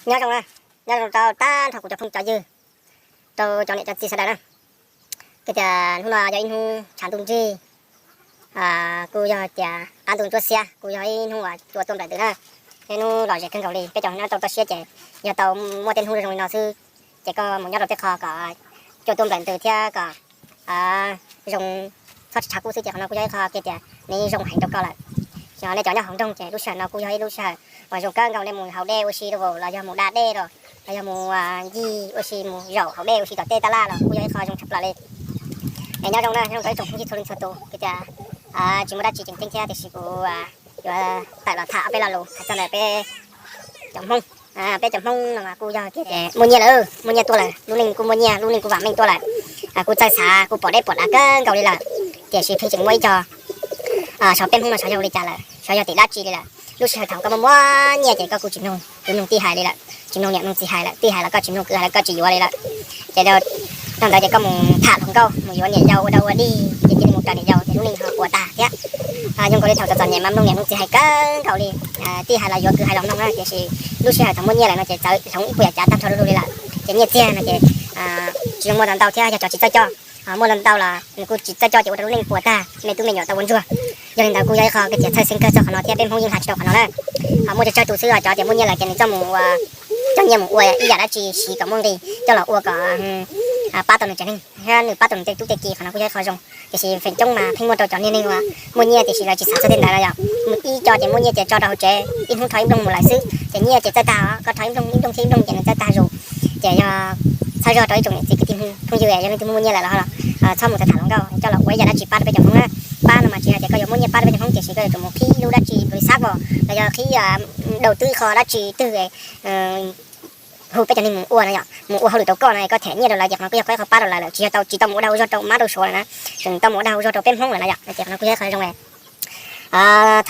Nyob zoo na, nyob zoo rau tag nrho kuv cov phooj cov ywg, rau cov niam cov txiv sawv daws na. Kuv tias hnub no yog ib hnub tshav ntuj nrig, kuj yog tias qab ntuj ntsuab xiab, kuj yog ib hnub uas cua tuaj nplawm ntws na. Ib hnub lom zem kawg nkaus li, peb cov neeg nyob rau toj siab ces yog tau muaj tej hnub zoo li no xwb, ces koj mus nyob rau tej qho kom cua tuaj nplawm ntws thiab kom zoo, txhob tshav kub xwb ces qhov no kuj yog ib qho tias nws zoo heev rau koj lawm. Nej cov nyob hauv nroog ces lub sij hawm no kuj yog ib lub sij hawm uas zoo kawg nkaus nej mus haus dej ua si los yog mus da dej los yog mus ncig ua si mus zaum haus dej ua si tom tej taj laj los kuj yog ib qho zoo tshaj plaws li. Es nyob zoo na, nyob zoo rau ib tsoom phooj ywg txhua leej txhua tus, kuv tias tsis muaj dab tsi tseem ceeb thiab tiam sis kuv yuav tawm los tham ob peb lo lus hais txog ntawm peb cov Hmoob. Peb cov Hmoob no mas kuj yog tias muaj nyiaj lawm, muaj nyiaj tuaj lawm, lub neej kuj muaj nyiaj, lub neej kuj vam meej tuaj lawm, kuj txawj xav, kuj pom deb pom dav kawg nkaus li lawm. Tiam sis pheej tseem muaj ib co, xyov peb Hmoob no xyov yog ua li cas lawm, xyov yog tim dab tsi li lawm. Lub sij hawm thaum koj muaj muaj nyiaj ces koj kuj tsis mloog, tsis mloog tij hais li lawm, tsis mloog niam mloog txiv hais lawm, tij hais los koj tsis mloog, kwv hais los koj tsis yuav li lawm. Ces dhau ntawd ces koj mus tham hluas nkauj, mus yuav niam yau ua dau ua dig ces cia li mus raws niam yau ces lub neej ho puas tag thiab. Zoo nkaus li thaum txom txom nyem mas mloog niam mloog txiv hais kawg nkaus li, tij hais los yuav, kwv hais los mloog na, tiam sis lub sij hawm thaum muaj nyiaj lawm no ces txawv hloov ib puas yam cav tag nrho lug li lawm. Ces nyiaj txiag no ces tsis zoo muaj ntau ntau thiab, yog cov tsis txawj coj, muaj ntau ntau los nws kuj tsis txawj coj ces ua rau lub neej puas tag, me tub me nyuam tau ua ntsuag. Yog li ntawd kuj yog ib qho kev txiav txhawj xeeb kawg txog qhov no thiab, peb Hmoob yeej hla tsis tau qhov no na. Ho muaj tsawg tsawg tus xwb cov tias muaj nyiaj lawm ces nws txoj mus ua, coj nyiaj mus ua ib yam dab tsi siv kom muaj nqis coj los ua kom pab tau nws tsev neeg thiab nws pab tau nws tej tub tej ki, qhov no kuj yog ib qho zoo. Tiam sis feem coob mas pheej muaj rau cov niag neeg uas muaj nyiaj tiam sis lawv tsis xav txog tej ntawd no yom. Ib co ces muaj nyiaj ces tso rau hauv tsev ib hnub rho ib nplooj mus lawm xwb ces nyiaj ces txawj tag os, koj rho ib nplooj ib nplooj thiab ib nplooj ces nws txawj tag zuj. Ces yog txhawb zog rau ib tsoom niam txiv kwv tij phooj ywg, yog leej twg muaj muaj nyiaj lawm los txhob mus tham tham hluas nkauj, coj los ua ib yam dab tsi pab rau peb cov Hmoob na. Pab no mas tsis hais tias koj yuav muaj nyiaj pab rau peb cov Hmoob tiam sis koj yuav tsum mus qhib lub dab tsi li xab os los yog qhib daus twb qho dab tsi twg hu peb cov neeg mus ua no yom, mus ua hauj lwm rau koj no, koj them nyiaj rau lawv ces qhov no kuj yog qhov pab rau lawv lawm, tsis yog tau, tsis tau mus ua dag ua zog rau mab rau suav lawm na, tseem tau mus ua dag ua zog rau peb Hmoob lawm no yom. No ces qhov no kuj yog qhov zoo.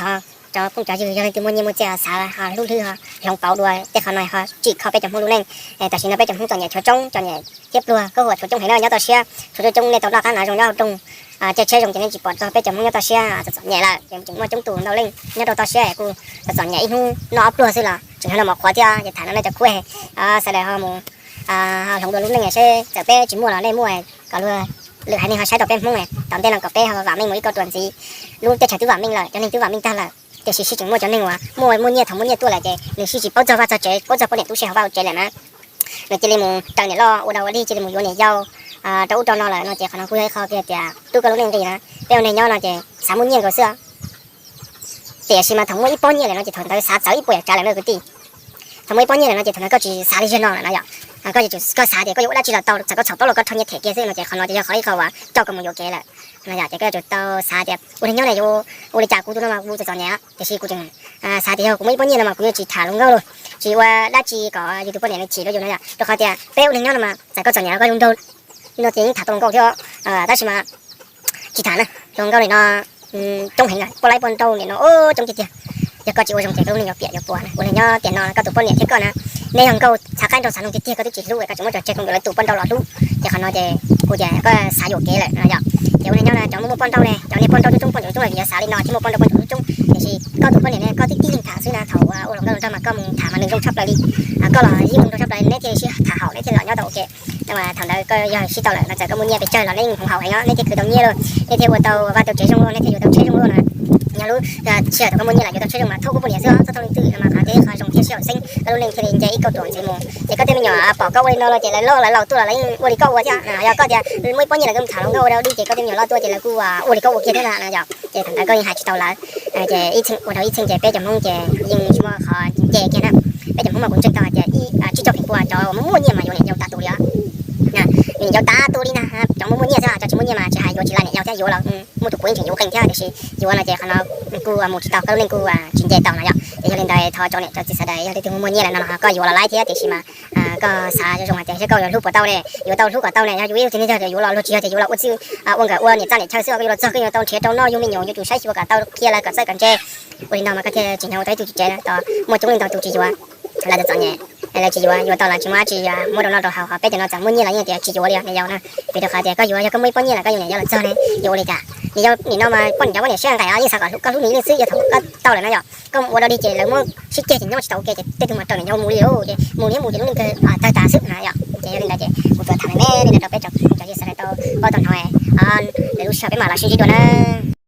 Thov cov phooj cov ywg yog leej twg muaj nyiaj muaj txiaj xav ho hlub hlwb ho hloov pauv dua tej qhov no ho tsim kho peb cov Hmoob lub neej. Tam sim no peb cov Hmoob txom nyem tshuav coob, txom nyem thiab pluag, khuj huam tshuav coob heev na, nyob toj siab tshuav coob coob, nej tau noj qab hnav zoo nyob hauv nroog, caij tsheb zoo ces nej tsis pom txog peb cov Hmoob nyob toj siab txom txom nyem lawm. Ces tseem muaj coob tus ntau leej nyob rau toj siab kuj txom txom nyem ib hnub noj ob pluag xwb los tseem yog no mos qhuav thiab. Ces tham no nej cov khuj sawv daws ho mus hloov dua lub neej seb txawm peb tsis muaj los nej muaj, kom luag lwm haiv neeg ho saib tau peb Hmoob. Tom ntej no kom peb ho vam meej mus ib kauj ruam ntxiv. Lub teb chaws twb vam meej lawm, cov neeg twb vam meej tag lawm, tiam sis sib tseem muaj cov neeg uas muaj muaj nyiaj, thaum muaj nyiaj tuaj lawm ces nws sib tsis paub txog vaj txog tsev, paub txog poj niam tub se hauv vaj hauv tsev lawm na. Nws cia li mus raws niam loj ua dau ua dig, cia li mus yuav niam yau rau ub rau no lawm no ces qhov no kuj yog ib qho tias rub koj lub neej nqis na. Peb ua neeg nyob no ces xav muaj nyiaj nkaus xwb. Tiam sis mas thaum muaj ib pob nyiaj lawm no ces thaum ntawd xav txawv ib puas yam tsav lawm na kwv tij. Thaum muaj ib pob nyiaj lawm no ces thaum ntawd koj tsis xav li zaum no lawm no yom. Koj yuav tsum, koj xav tias koj yuav ua dab tsi los tau, txawm koj txhaum plaub los koj rho nyiaj them kiag xwb no ces qhov no ces yog qhov ib qho uas coj koj mus yuam kev lawm. No yom, ces koj yuav tsum tau xav tias ua neeg nyob ne yuav ua li cas, kuv tus no mas kuv txom txom nyem tiam sis kuv tseem xav tias yog kuv muaj ib pob nyiaj no mas kuv yuav tsis tham hluas nkauj los tsis ua dab tsi kom yus tus poj niam nws chim rau yus no yom. Rau qhov tias peb ua neeg nyob no mas txawm koj txom nyem los koj zoo nraug no ces yeej tham tau hluas nkauj thiab, tab sis mas tsis tham na, hluas nkauj nim no coob heev na, poj laib poj nrauj nim no coob tiag tiag. Yog koj tsis ua zoo ces koj lub neej yuav piam yuav puas na. Ua neeg nyob tiam no koj tus poj niam thiab koj na, nej yog nkauj txhav qaib nraug txhav noog tiag tiag koj twb tsis hlub, koj tseem muab cov tseg koj yuav lawv tus poj nraug los hlub, ces qhov no ces kuv tias koj xav yuam kev lawm no yom. Ces ua neeg nyob cov muaj muaj poj nrauj ne, cov niag poj nrauj coob coob poj nraug coob los vim yog xav li no thiaj muaj poj nrauj poj nraug coob coob, tiam sis koj tus poj niam ne koj twb tib leeg tham xwb na, thaum ua hluas nkauj hluas nraug mas koj mus tham mas nws zoo tshaj plaws li. Koj los yeej zoo nraug tshaj plaws li, neb thiaj li sib tham haum, neb thiaj li los nyob tau ua ke. Thaum ntawd koj yog sib tau lawm no txawm koj muaj nyiaj pes tsawg los neb yeej hloov haum heev os, neb thiaj khwv tau nyiaj lauj, neb thiaj ua tau vaj tau tsev zoo lauj, neb thiaj yuav tau tsheb zoo lauj na. Yog lub sij hawm thaum koj muaj nyiaj lawm yuav tau tsheb zoo mas thauj koj poj niam xwb, txhob thauj leej twg no mas qhov no thiaj yog qhov zoo thiab sib haum xeeb, koj lub neej thiaj li nce ib kauj ruam ntxiv mus. Ces koj tej me nyuam pom koj ua li no los ces lawv loj lawv laus tuaj los lawv yeej ua li koj ua thiab. Yog koj tias muaj ib pob nyiaj lawm koj mus tham hluas nkauj ua dau dig ces koj tej me nyuam loj tuaj ces lawv kuj ua li koj ua kiag thiab na yom. Ces thaum ntawd koj yeej hais tsis tau lawv. Ces ib txheej ua rau ib txheej ces peb cov Hmoob ces yeej tsis muaj qhov nce kiag na. Peb cov Hmoob mas kuv ntseeg tau hais tias ib tsib caug feem pua cov uas muaj muaj nyiaj mas yuav niam yau tas tus li os. Niam yau tas tus li na, cov muaj muaj nyiaj xwb, cov tsis muaj nyiaj mas tsis hais yuav tsis laj niam yau thiab, yuav los muaj tus puav yeej tseem yuav qees thiab, tiam sis yuav no ces qhov no kuj mus tsis tau, koj lub neej kuj tsis nce tau no yom. Ces yog li ntawd thov cov niam cov txiv sawv daws yog leej twg muaj muaj nyiaj lawm no los koj yuav los laib thiab, tiam sis mas koj xav zoo zoo hais tias seb koj yuav hlub puas tau ne, yuav tau hlub kom tau ne, yog yuav ib tug twg ne yog yuav los luag tsis yog tias yuav los ua txij ua nkawm ua niam txaj niam chaw xwb, koj yuav los txog koj yuav tau nrhiav rau noj, yug me nyuam yuav tsum saib xyuas kom tau, qhia lawv kom txawj kom ntse. Ua li no mas koj thiaj tsis nyob ua tau ib tug tsis tsev na, muaj coob leej ntau tus tsis yuav, lawv txom txom nyem, lawv tsis yuav, yuav tau los tsis muaj dab tsi yuav muab rau noj rau haus, ho peb cov no txawm muaj nyiaj los yeej tias tsis yuav li os niam yau na. Vim rau qhov tias koj yuav, yog koj muaj ib pob nyiaj lawm koj yuav niam yau los txog ne, yuav ua li cas? Nim no mas poj niam, cov poj niam siab nqaim yeej xav kom koj hlub nws ib leeg xwb, yog thaum koj tau lawm no yom, koj mus ua dog dig ces lawv muab sib ceg ces nyob tsis tau ua ke ces tej tug mas raws nws nyob mus li, ces mus li mus ces lub neej kawg tawg tas xwb na yom. Ces yog li ntawd ces kuv tsuas tham li no rau peb cov, cov uas xav tau ob tug no, lwm lub sij hawm peb mam los sib ntsib dua na.